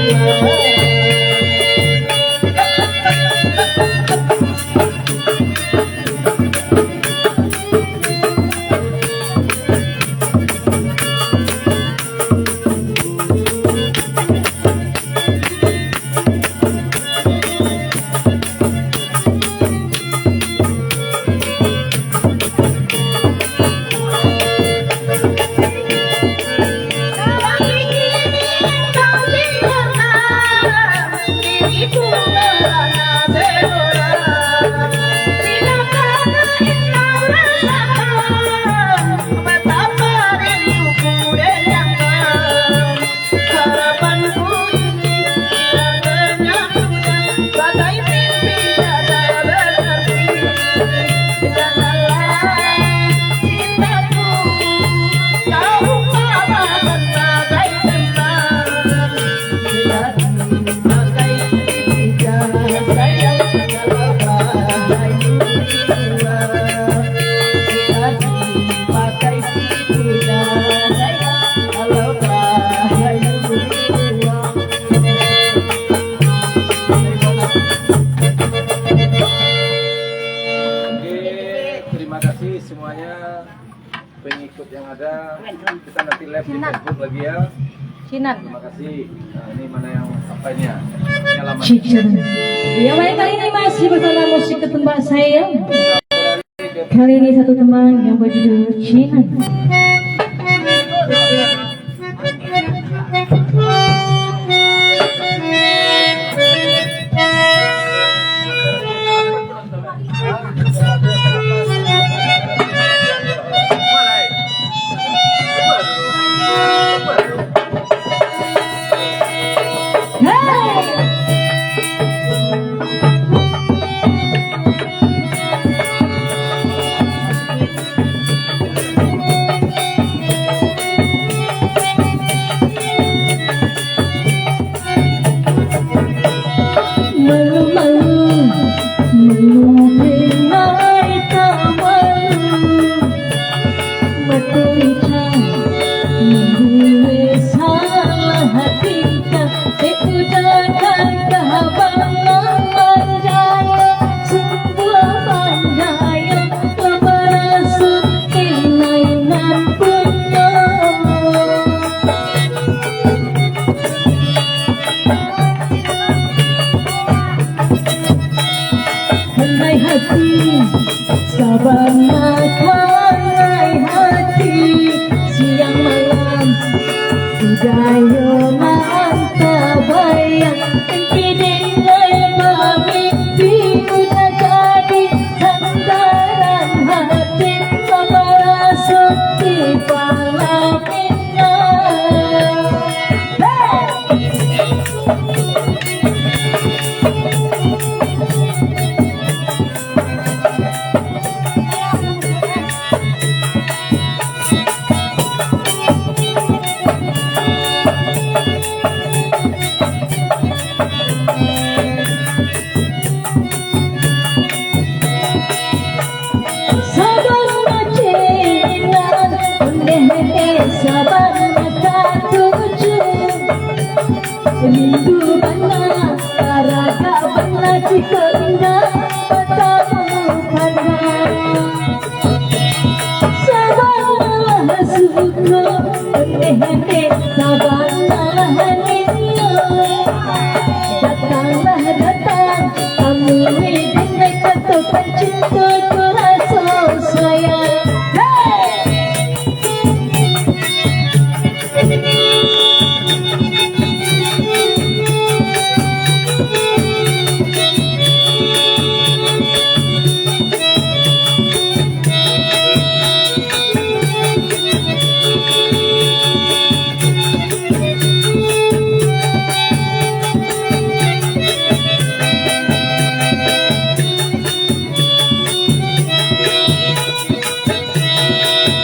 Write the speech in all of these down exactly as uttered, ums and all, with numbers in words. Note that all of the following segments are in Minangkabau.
Oke, terima kasih semuanya pengikut yang ada. Kita nanti live di Facebook lagi ya. Terima kasih. Nah, ini mana yang apa ini ya? Ini alamat. Cik Ceren. Ya, baik, kali ini masih bersama musik ketumbak saya. Kali ini satu tembang yang berjudul Cina. Malu-malu, malu denai tamalu, matuncang, mambuek salah tingkah, dek udah gagah bana manjalo, sumbuah panjaya, lah baraso inai nan punyo. Kanai hati, sabana kanai hati, siang malam, udah yo nan tabayang, mimpi denai bamimpi, udah jadi sandaran hati, lah baraso di palang. Sabana cinan, ondeh-ondeh sabana katuju. Rindu bana, baragak bana, jikok indak batamu pandang. Sabana suko, ondeh-ondeh sabana ninyo. Datanglah datang, Amuih denai kato pancinto jo raso sayang. Hei!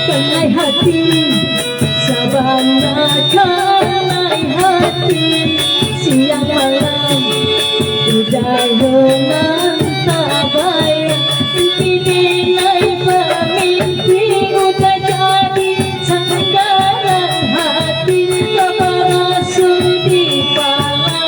Kanai hati, sabana kanai hati, siang malam, udah yo nan tabayang, mimpi denai bamimpi, udah jadi sandaran hati, lah baraso di palang.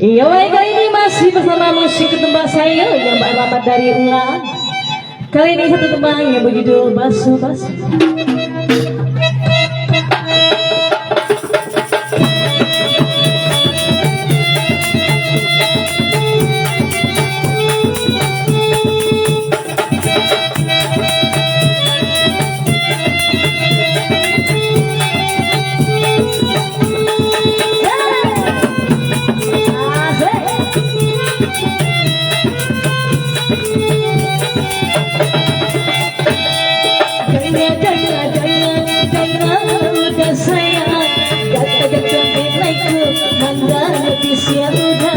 Iyo, baik, kali ini masih bersama musik ketumbak saya yang beralamat dari Ulang. Kali ini satu tembang yang berjudul Baso-Baso. Danga, danga, danga, danga, uda sayang, gata-gata binaiku, mandanga bisiak uda.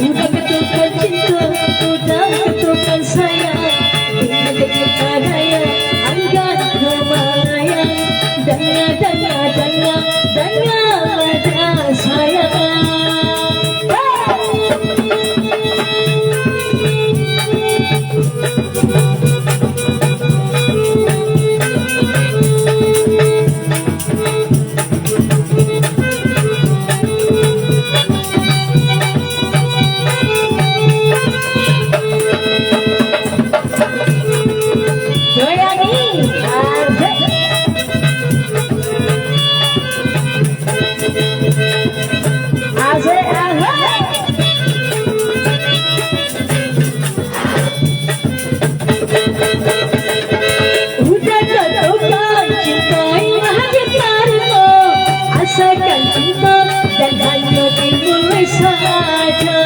Uda katukan cinta, uda katukan sayang, bina jadi kadaya, anggan kamalayang. Danga, danga, danga, danga, uda sayang. Asik, asik. Uda katukan cinto, ilah ditarimo, asakan cinto dan hanyo dimuloi sajo.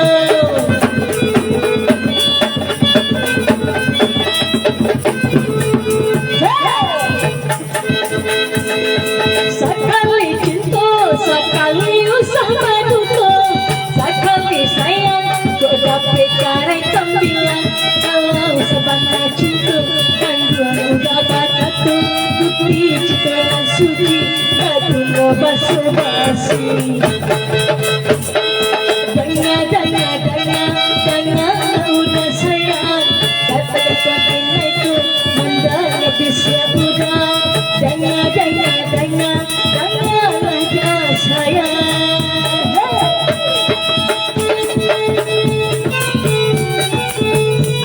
Hey! Sakali cinto, sakali usah baduto, sakali sayang, kok dapek karai tambilang. Kalau sabana cinto, kanduang uda bakato, bukti cinto nan suci, baduo baso-basi. Danga, danga, danga, danga, uda sayang. Kata-kata binaiku, mandanga bisiak uda. Danga, danga, danga, dangalah, uda sayang. Hey!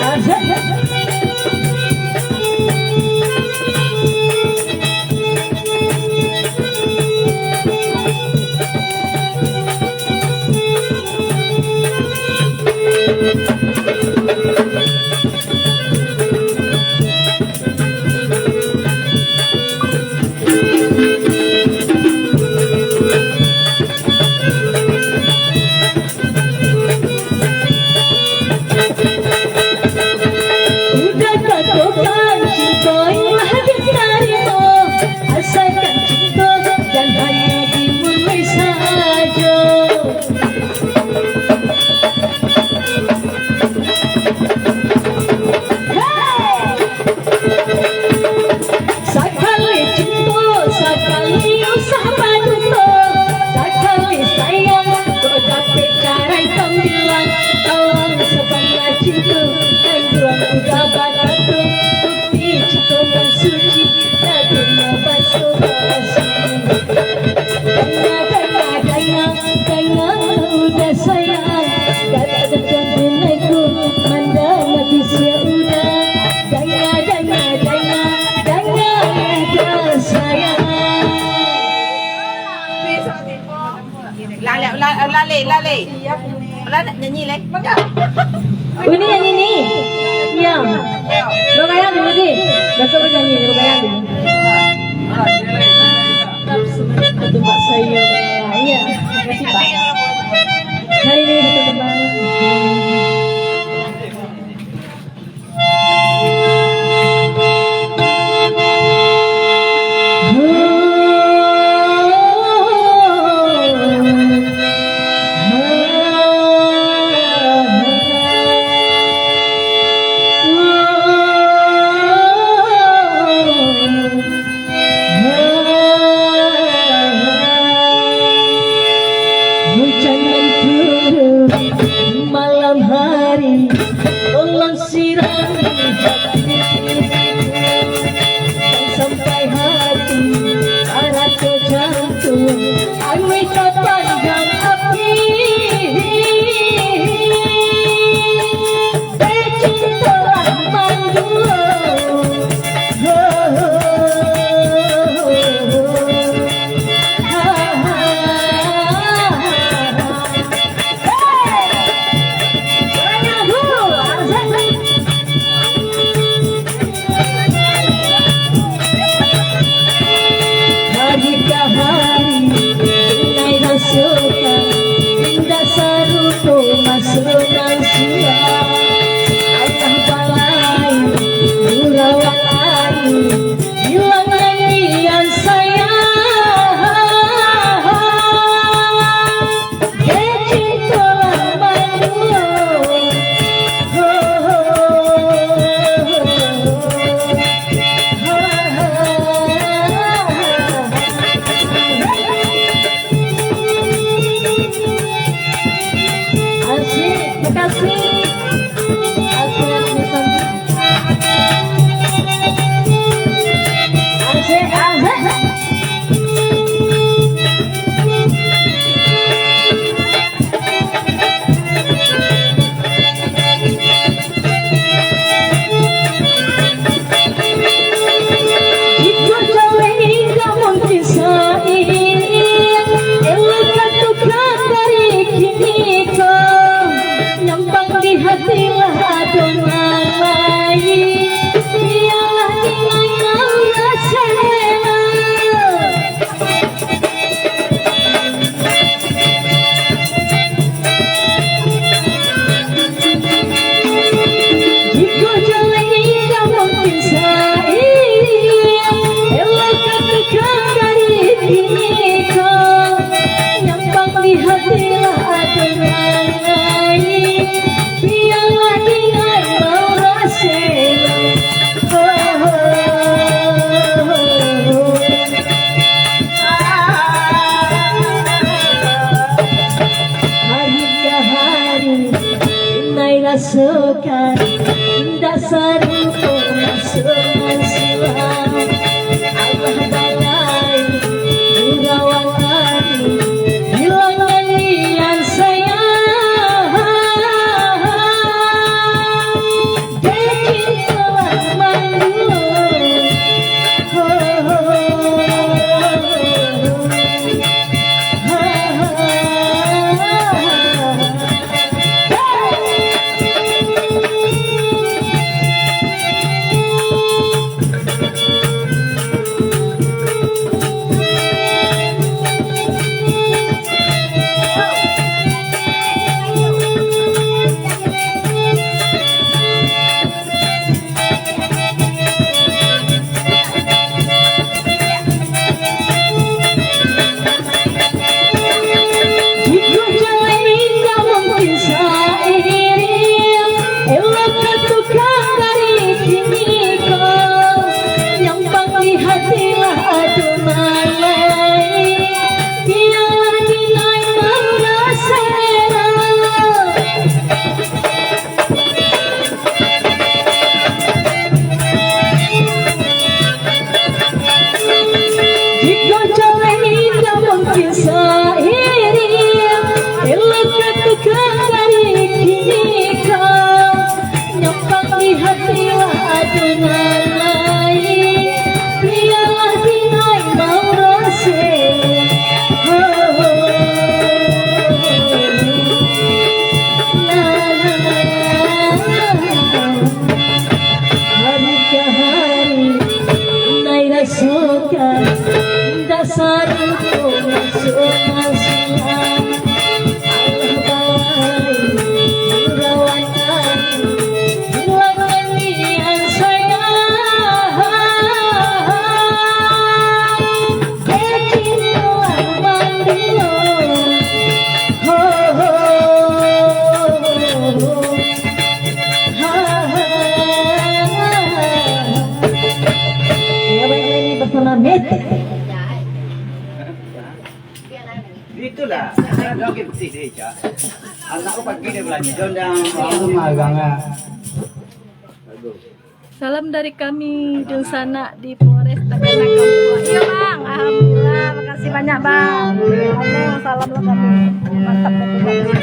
Asik. Uda katukan cinto, ilah ditarimo, asakan cinto jan hanyo dimuloi sajo. Hey! Sakali cinto, sakali usah baduto, sakali sayang, kok dapek karai tambilang. Kalau sabana cinto, kanduang uda bakato, bukti cinto nan suci, baduo baso-basi. Danga, danga, danga, danga, uda sayang, kata-kata binaiku, mandanga bisiak uda. Danga, danga, danga, danga, uda sayang. Lale, lale, lale, lale. Lale, nyanyi, le. Uni nyanyi ni. Iya. Bagayang dulu, Di. Besok baru nyanyi, bagayang dulu. Tetap semangat untuk Mbak Sayo. Iya, makasih, Pak. Hari ini kita kembali. Hujan nan turun malam hari, tolong sirami hati, sampai hati, arah ke jantung. Inai rasokan, indak sarupo maso nan silam. Alah balain, gurauan ari, ilang nan nian sayang. Dek cinto lah manduo. Asik, makasih. Asik, asik. Asik, asik. Jikok cawek indak mungkin sairi, elokkan tukang dari kini ko. Nyampang di hati lah ado nan lain, bialah inai nan rasela. Jikok cawek indak mungkin sairi, elokkan tukang dari kini ko. Nyampang di hati lah ado nan lain, bialah inai nan rasela. Oh, oh, oh, oh. Hari ka hari, inai rasokan, indak sarupo maso nan silam. Alah balain, gurauan ari, ilang nan nian sayang. Nyampang di hati lah ado nan lain, bialah inai nan rasela. Jikok cawek indak mungkin sairi, elokkan tukang dari kini ko. Nyampang di hati lah ado nan lain, bialah inai nan rasela. Oh, oh, oh, oh. La, la, la, la. Hari ka hari, inai rasokan, indak sarupo maso nan silam. Alah balain, gurauan ari, ilang nan nian sayang. Ya, baik, ini bersama Met. Itulah, ada orang putih dia, Cak. Anak aku pagi dia belanja, dia undang. Maklum lah, Bang, ah. Salam dari kami, Dunsanak di Polres Tagana Kampuang. Iya, Bang. Alhamdulillah, makasih banyak, Bang. Salam lah kami. Mantap, betul, Bang.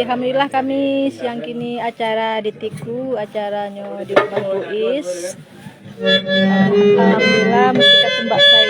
Alhamdulillah, kami siang kini acara di Tiku, acaranyo di Rumah Buis. Alhamdulillah, musik katumbak saya